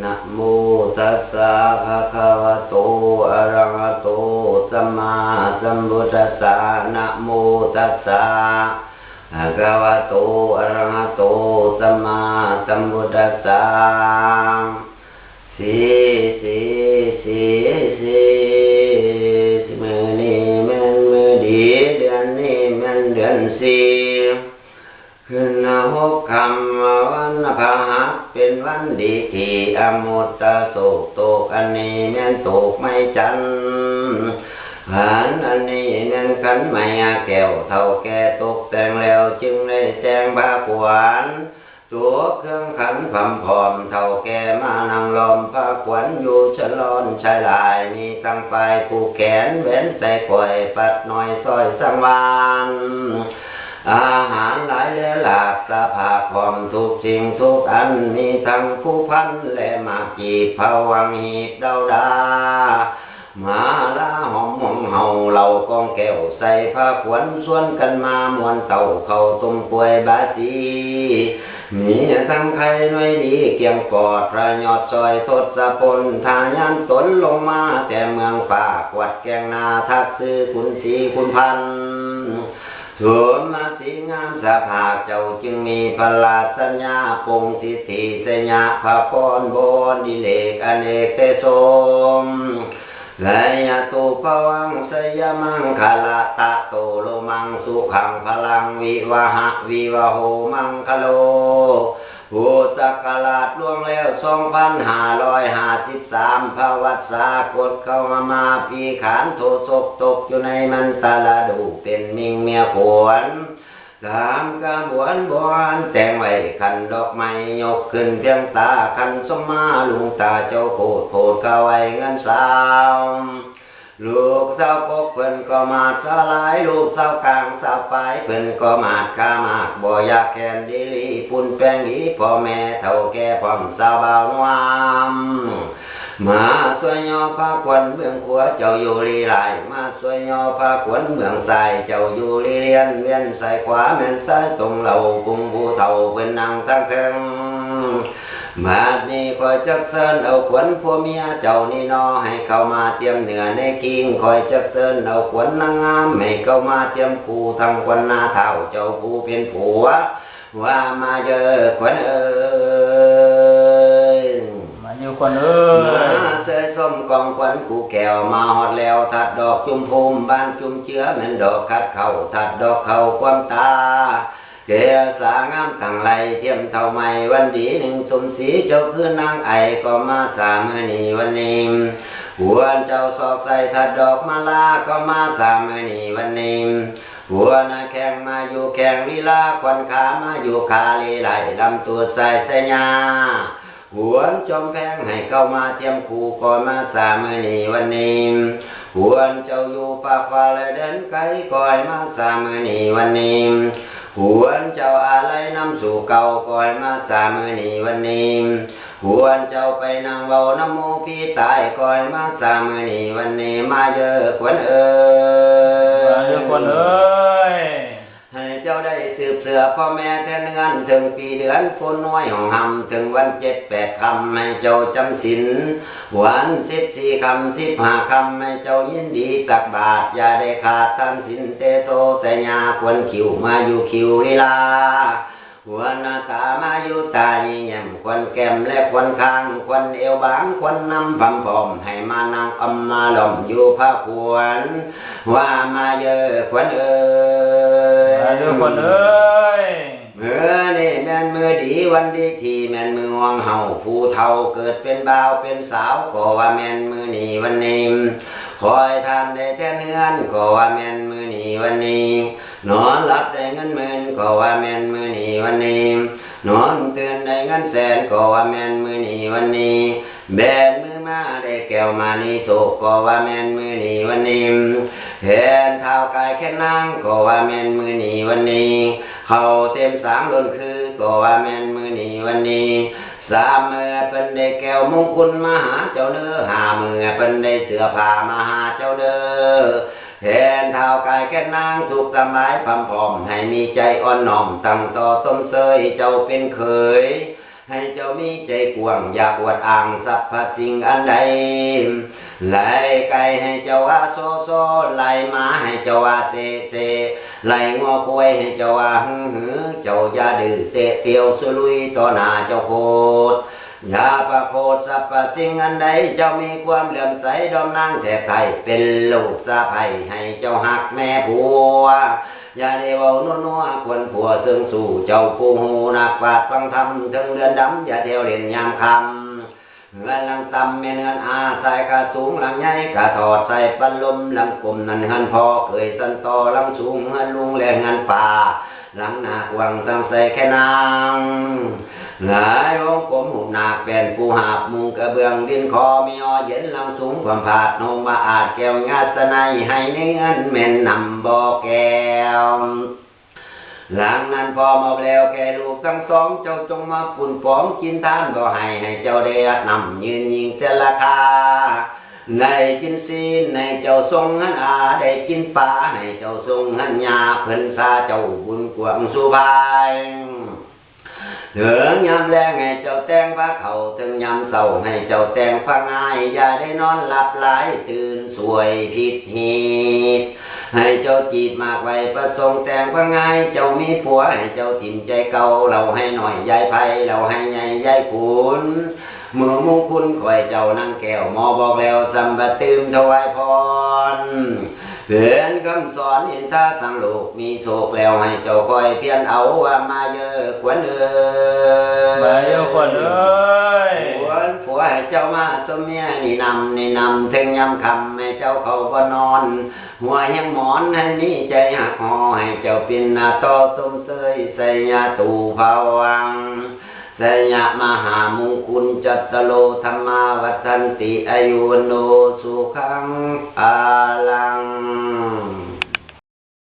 ນະໂມຕັດສະ ພະຄະວະໂຕ ອະລະຫະໂຕ ສຳມາສຳພຸດທັດສະ ນະໂມຕັດສະ ພະຄະວະໂຕ ອະລະຫະໂຕ ສຳມາສຳພຸດທັດສະ ສີ່ ສີ່ ສີ່ ສີ່ ມື້ນີ້ແມ່ນມື້ດີ ເດືອນນີ້ແມ່ນເດືອນສີ່ ຂຶ້ນຫົກຄ່ຳວັນພະຫັດ ເປັນວັນດີທີ່ອະມຸດຕະໂສກຕົກ ອັນນີ້ແມ່ນຕົກໄມ້ຈັນ ຂັນອັນນີ້ແມ່ນຂັນໄມ້ແກ້ວ ເຖົ້າແກ່ຕົກແຕ່ງແລ້ວຈຶ່ງໄດ້ແຕ່ງພະຂວັນ ຕົວເຄື່ອງຂັນພ້ອມໆ ເຖົ້າແກ່ມານັ່ງລ້ອມພະຂວັນຢູ່ ສະຫຼອນຊາຍຫຼາຍ ມີທັງປ້າຍຜູກແຂນ ແຫວນໃສ່ກ້ອຍ ປັດນ້ອຍສ້ອຍສັງວານ ອາຫານຫຼາຍແລະຫຼາກ ສະພາກພ້ອມທຸກສິ່ງທຸກອັນ ມີທັງພູພັນ ແລະໝາກກີບ ພະວັງຮີບເດົາດາ ມາລາຫອມຫວງເຫົ່າ ເຫຼົ້າກອງແກ້ວໃສ່ພະຂວັນ ຊວນກັນມາມ່ວນເຕົ້າ ເຂົ້າຕົ້ມກ້ວຍບາສີ ມີທັງໄຂ່ໜ່ວຍດີ ກຽງກອດພະຍອດຊອຍທົດສະພົນ ທະຍານຕົນລົງມາແຕ່ເມືອງຟ້າ ກວາດແກງນາທັກຊື່ຂຸນສີຂຸນພັນ ສົມມາສີງາມສະພາກເຈົ້າ ຈຶ່ງມີພະລາຊະຍາ ປົງສິດທິໄຊຍະພະພອນ ບົນດິເລກອະເນກເຕຊົມ ໄລຍະຕຸພະວັງໄຊຍະມັງຄະລະຕະໂຕໂລມັງ ສຸຂັງພະລັງ ວິວາຫະວິວາໂຫມັງຄະໂລ ພຸດທະສັກກະລາດລ່ວງແລ້ວ ສອງພັນຫ້າຮ້ອຍຫ້າສິບສາມ ພະວັດສາກົດເຂົ້າມາ ມາປີຂານໂທສົກ ຕົກຢູ່ໃນມັນຕະລະດູ ເປັນມິ່ງເມຍຂວັນ ຕາມຂະບວນໂບຮານແຕ່ງໄວ້ ຂັນດອກໄມ້ຍົກຂຶ້ນພຽງຕາ ຂັນສົມມາລຸງຕາເຈົ້າໂພດ ໂພດກະໄວເງິນສາວ ລູກສາວກົກເພິ່ນກໍມາດສາລາຍ ລູກສາວກາງສາວປາຍເພິ່ນກໍມາດກາມາກ ບໍ່ຢາກແຄນດີຫຼີ ປຸ້ນແປ້ງດີ ພໍ່ແມ່ເຖົ້າແກ່ພ້ອມສາວບ່າວງາມ ມາຊ່ວຍຍໍພະຂວັນເບື້ອງຂວາເຈົ້າຢູ່ລີລາຍ ມາຊ່ວຍຍໍພະຂວັນເບື້ອງຊ້າຍເຈົ້າຢູ່ລີລຽນ ວຽນຊ້າຍຂວາແມ່ນຊ້າຍຕົງເຫຼົ່າ ກຸງຜູ້ເຖົ້າເພິ່ນນັ່ງທາງເທິງ ບາດນີ້ຂ້ອຍຈັກເຊີນເອົາຂວັນຜົວເມຍເຈົ້ານີ້ນໍ ໃຫ້ເຂົ້າມາຕຽມເນື້ອໃນຄີງ ຂ້ອຍຈັກເຊີນເອົາຂວັນນາງງາມ ໃຫ້ເຂົ້າມາຕຽມຄູ່ ທັງຂວັນໜ້າທ້າວເຈົ້າຜູ້ເປັນຜົວ ວ່າມາເດີຂວັນເອີຍ ມາເດີຂວັນເອີຍ ມາເຊີຍຊົມກອງຂວັນຄູ່ແກ້ວ ມາຮອດແລ້ວທັດດອກຈຸມພູມ ບ້ານຈຸມເຈືອ ແມ່ນດອກຂັດເຂົ້າ ທັດດອກເຂົ້າຄວາມຕາ ແກ້ວສາງາມຕັ້ງໄລ່ ທຽມເທົ່າໄມ້ວັນດີໜຶ່ງສົມສີ ເຈົ້າຄືນາງໄອກໍມາສາມື້ນີ້ວັນນີ້ ຄວນເຈົ້າຊອກໃສ່ທັດດອກມາລາ ກໍມາສາມື້ນີ້ວັນນີ້ ຄວນນາແຂ້ງມາຢູ່ແຂ້ງລີລາ ຄວນຂາມາຢູ່ຂາລີໄລ ລຳໂຕດສາຍໄຊຍາ ຄວນຈອມແພງໃຫ້ເຂົ້າມາຕຽມຄູ່ ກໍມາສາມື້ນີ້ວັນນີ້ ຄວນເຈົ້າຢູ່ປາກຟ້າແລະແດນໄກ ກໍໃຫ້ມາສາມື້ນີ້ວັນນີ້ ຄວນເຈົ້າອາໄລນຳສູ່ເກົ່າ ກໍໃຫ້ມາສາມື້ນີ້ວັນນີ້ ຄວນເຈົ້າໄປນັ່ງເວົ້ານຳໝູ່ຜີຕາຍ ກໍໃຫ້ມາສາມື້ນີ້ວັນນີ້ ມາເດີຂວັນເອີຍ ມາເດີຂວັນເອີຍ ໃຫ້ເຈົ້າໄດ້ສືບເຊື້ອພໍ່ແມ່ແທນເຮືອນ ເຖິງປີເດືອນຝົນນ້ອຍຫ້ອງຮ່ຳ ເຖິງວັນເຈັດແປດຄ່ຳໃຫ້ເຈົ້າຈຳສິນ ວັນສິບສີ່ຄ່ຳສິບຫ້າຄ່ຳໃຫ້ເຈົ້າຍິນດີຕັກບາດ ຢ່າໄດ້ຂາດທານສິນ ເຕໂຊໄຊຍາ ຄວັນຄິ້ວມາຢູ່ຄິ້ວລີລາ ຄວັນໜ້າຕາມາຢູ່ຕາຍິ້ງແຍ້ມ ຄວັນແກ້ມແລະຄວັນຄາງ ຄວັນເອວບາງ ຄວັນນຳພຳພ້ອມ ໃຫ້ມານັ່ງອຳມາລ້ອມຢູ່ພະຂວັນ ວ່າມາເດີຂວັນເອີຍ ມາເດີຂວັນເອີຍ ມື້ນີ້ແມ່ນມື້ດີວັນດີທີ່ແມ່ນມື້ຂອງເຮົາ ຜູ້ເຖົ້າເກີດເປັນບ່າວເປັນສາວ ກໍວ່າແມ່ນມື້ນີ້ວັນນີ້ ຂໍໃຫ້ທ່ານໄດ້ແທນເຮືອນ ກໍວ່າແມ່ນມື້ນີ້ວັນນີ້ ນອນຫຼັບໄດ້ເງິນໝື່ນ ກໍວ່າແມ່ນມື້ນີ້ວັນນີ້ ນອນຕື່ນໄດ້ເງິນແສນ ກໍວ່າແມ່ນມື້ນີ້ວັນນີ້ ແບນມືມາໄດ້ແກ້ວມະນີໂຊກ ກໍວ່າແມ່ນມື້ນີ້ວັນນີ້ ແຂນທ້າວກາຍແຂນນາງ ກໍວ່າແມ່ນມື້ນີ້ວັນນີ້ ເຂົ້າເຕັມສາງລົ້ນຄື ກໍວ່າແມ່ນມື້ນີ້ວັນນີ້ ສາມມື້ເພິ່ນໄດ້ແກ້ວມົງຄຸນມາຫາເຈົ້າເດີ ຫ້າມື້ເພິ່ນໄດ້ເສື້ອຜ້າມາຫາເຈົ້າເດີ ແທນທ້າວກາຍແຂນນາງສຸກສະບາຍພຳພ້ອມ ໃຫ້ມີໃຈອ່ອນນ້ອມຕັ້ງຕໍ່ຊົມເຊີຍເຈົ້າເປັນເຂີຍ ໃຫ້ເຈົ້າມີໃຈກວ້າງ ຢ່າອວດອ້າງສັບພະສິ່ງອັນໃດ ໄລ່ໄກ່ໃຫ້ເຈົ້າວ່າໂຊໂຊ ໄລ່ໝາໃຫ້ເຈົ້າວ່າເຊເຊ ໄລ່ງົວຄວາຍໃຫ້ເຈົ້າວ່າຫຶຫື ເຈົ້າຢ່າດື້ເຕະຕຽວສຸລຸຍຕໍ່ໜ້າເຈົ້າໂຄດ ຢ່າປະໂຄດສັບພະສິ່ງອັນໃດ ເຈົ້າມີຄວາມເຫຼື້ອມໃສດອມນາງແທບໄທ ເປັນລູກສະໃພ້ໃຫ້ເຈົ້າຮັກແມ່ຜົວ ຢ່າໄດ້ເວົ້ານົວໆ ຄວນຜົວເຊິ່ງສູ້ ເຈົ້າຜູ້ຮູ້ນັກປາດຟັງທຳ ເທິງເດືອນດຳ ຢ່າທ່ຽວຫຼິ້ນຍາມຄ່ຳ ເຮືອນຫຼັງຕ່ຳແມ່ນເຮືອນອາ ຊາຍກະສູງ ຫຼັງໃຫຍ່ກະຖອດ ໃສ່ປັດລົມຫຼັງກົມ ນັ້ນເຮືອນພໍ່ເຂີຍຊັ້ນຕໍ່ ຫຼັງສູງເຮືອນລຸງ ແລະເຮືອນປ້າ ຫຼັງໜ້າກວ້າງ ຕັ້ງໃສ່ແຄນາງ ຫຼາຍວົງກົມຮູບນາກ ແປ້ນປູຫາບມຸງກະເບື້ອງ ດິນຂໍມີອໍເຢັນ ຫຼັງສູງຄວາມຜາດ ໂຮງມະອາດແກ້ວຍາສະໄນ ໃຫ້ໃນເຮືອນແມ່ນນ້ຳບໍ່ແກ້ວ ຫຼັງນັ້ນພ້ອມອອກແລ້ວແກ່ລູກທັງສອງ ເຈົ້າຈົ່ງມາປຸ້ນປອງກິນທານບໍ່ໃຫ້ ໃຫ້ເຈົ້າໄດ້ອັດນ້ຳ ຢືນຍິງແຕ່ລາຄາ ໄດ້ກິນຊີ້ນໃຫ້ເຈົ້າສົ່ງເຮືອນອາ ໄດ້ກິນປາໃຫ້ເຈົ້າສົ່ງເຮືອນຍາ ເພິ່ນສາເຈົ້າບຸນກວ້າງສຸພາຍ ເຖິງຍາມແລງໃຫ້ເຈົ້າແຕ່ງພາເຂົ້າ ເຖິງຍາມເຊົ້າໃຫ້ເຈົ້າແຕ່ງພາງາຍ ຢ່າໄດ້ນອນຫຼັບຫຼາຍ ຕື່ນສວຍຜິດຮີດ ໃຫ້ເຈົ້າຈີບໝາກໄວ້ປະສົງແຕ່ງພາງາຍ ເຈົ້າມີຜົວໃຫ້ເຈົ້າຖິ້ມໃຈເກົ່າ ເລົ່າໃຫ້ນ້ອຍຢາຍໄພ ເລົ່າໃຫ້ໃຫຍ່ຢາຍຂຸນ ເມື່ອມຸງຄຸນຂ້ອຍເຈົ້ານາງແກ້ວ ໝໍບອກແລ້ວສ່ຳບະຕື່ມຖວາຍພອນ ເປັນຄຳສອນອິນທາສັງໂລກ ມີໂຊກແລ້ວໃຫ້ເຈົ້າຄອຍພຽນເອົາວ່າມາເຢີຂວັນເອີຍ ມາເຢີຂວັນເອີຍ ຂວັນຜົວໃຫ້ເຈົ້າມາສົມເມຍນີ້ນຳນີ້ນຳ ເຖິງຍາມຄ່ຳໃຫ້ເຈົ້າເຂົ້າບໍ່ນອນ ຫົວຮຽງໝອນໃຫ້ມີໃຈຮັກຫໍ່ ໃຫ້ເຈົ້າປິ່ນໜ້າຕໍ່ຊົມເຊີຍ ໄຊຍະຕູພະວັງ ໄຊຍະມະຫາມຸງຄຸນ ຈັດຕະໂລທຳມາວັດທັນຕິ ອາຍຸວັນໂນສຸຂັງພະ